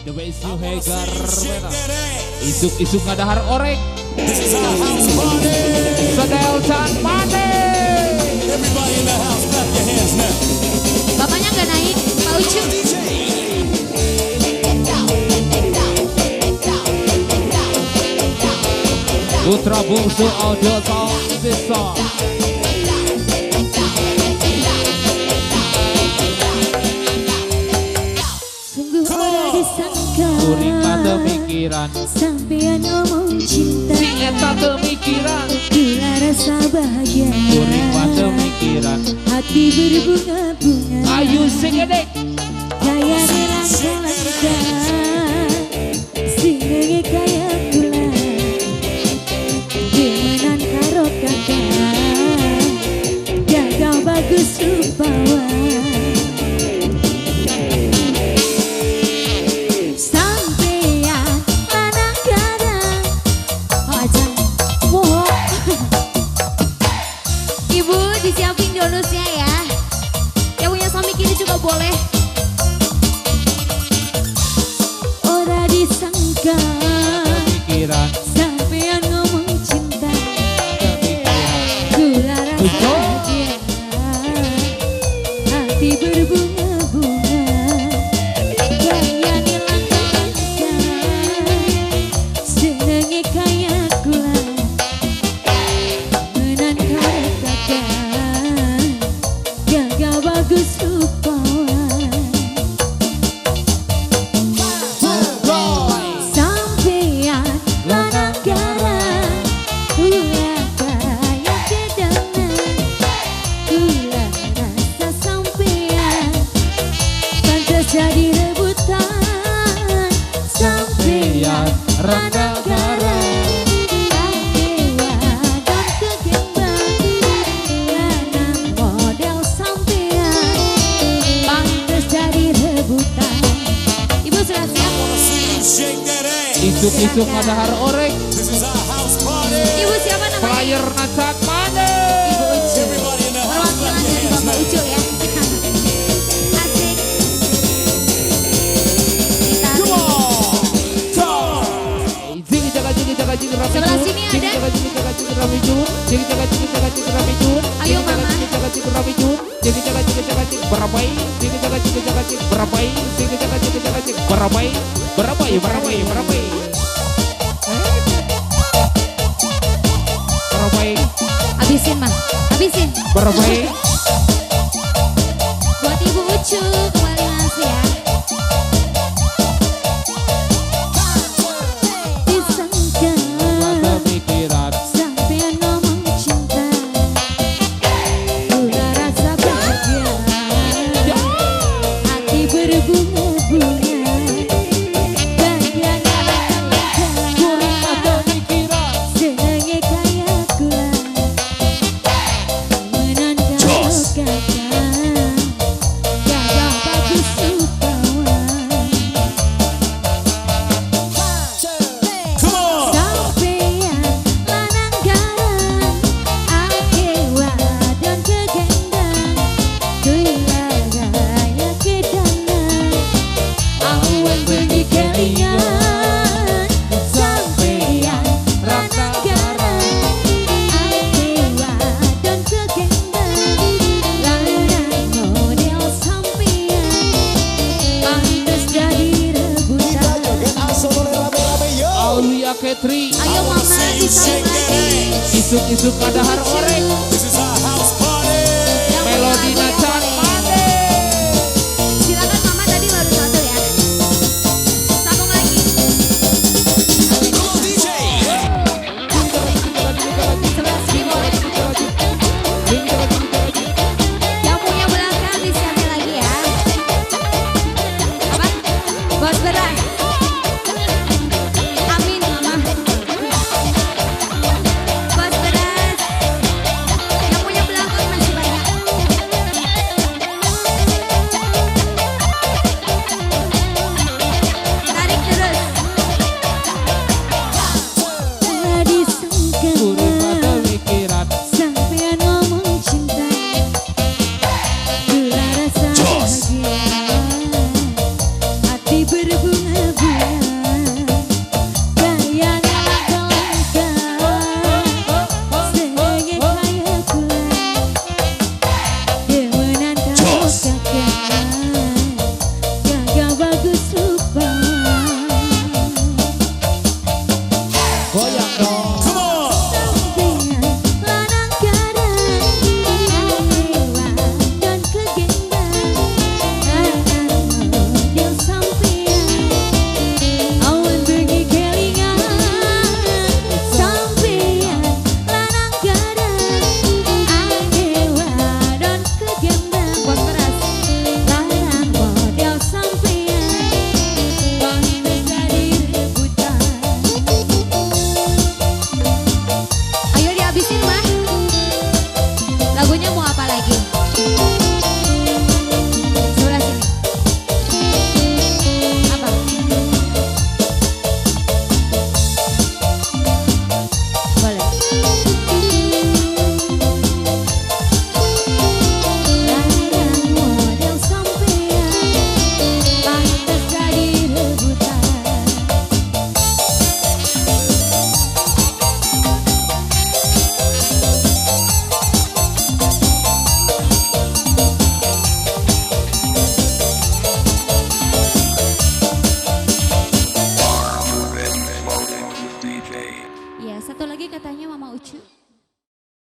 The best new Hegar. Isuk-isuk ngadahar orek. This is our house party. Sedel can mane. Everybody in the house, clap your hands now. Bapaknya nggak naik, Pak Ucu. Putra bungsu audio sound system. Sungguh ora disangka. Kuring mah teu mikiran. Sampean ngomong cinta. Si eta teu mikiran. Gila rasa bahagia. Kuring mah teu mikiran. Hati berbunga-bunga. Ayu sing gede. Kaya langka-langka. Singenge kaya gula. Demenan karo kakak. Gagah bagus rupawan. Ibu disiapin bonusnya ya. Yang punya suami kini juga boleh. Ora disangka. Pikiran. Sampean ngomong cinta. Gula rasa bahagia. Hati berbunga-bunga. Gaya langka-langka. Senenge kaya gula. Menan karo kakak. Gagah bagus rupawan. Sampean lanang garang. Kula kaya kedangan. Kula rasa sampean pantas jadi rebutan. Sampean lanang garang. Wadon kegembang. Lanang model sampean pantas jadi rebutan. Ibu sudah siap? Shake that ass. Isuk-isuk ngadahar orek. This is our house party. Ibu siapa namanya? Flyer nacat mane. Ibu Ucu. Everybody in the house, clap Perwakilan your dari hands Bapak now. Ucu ya. Asik. Kita Come on. Come on. Jing jaga jing jaga jing rame. Sebelah sini ada. Jing jaga jing jaga jing rame jun. Jing jaga jing jaga jing rame jun. Ayo mama. Jing jaga jing rame jun. Jing jaga jing jaga jing berabai. Jing jaga jing jaga jing berabai. Jing jaga jing jaga jing berabai. Berabai berabai berabai. Berabai. Habisin mah, habisin. Berabai. Buat Ibu Ucu kembali masih ya. Disangka. Pemikiran. Sampean ngomong cinta. Gula rasa bahagia. Hati berbunga-bunga. Gaya langka-langka. Kuring mah teu mikiran. Senenge kaya gula. Menan karo kakak. Gagah bagus rupawan. Come on. Sampean lanang garang. Ake wadon kegendang. Gula gaya kedangan. Awan bengi kelingan. Sampean lanang garang. Ake wadon kegendang. Lanang model sampean pantes jadi rebutan. Aulia Ketri. Ayo mama disalim lagi. Isuk-isuk ngadahar orek.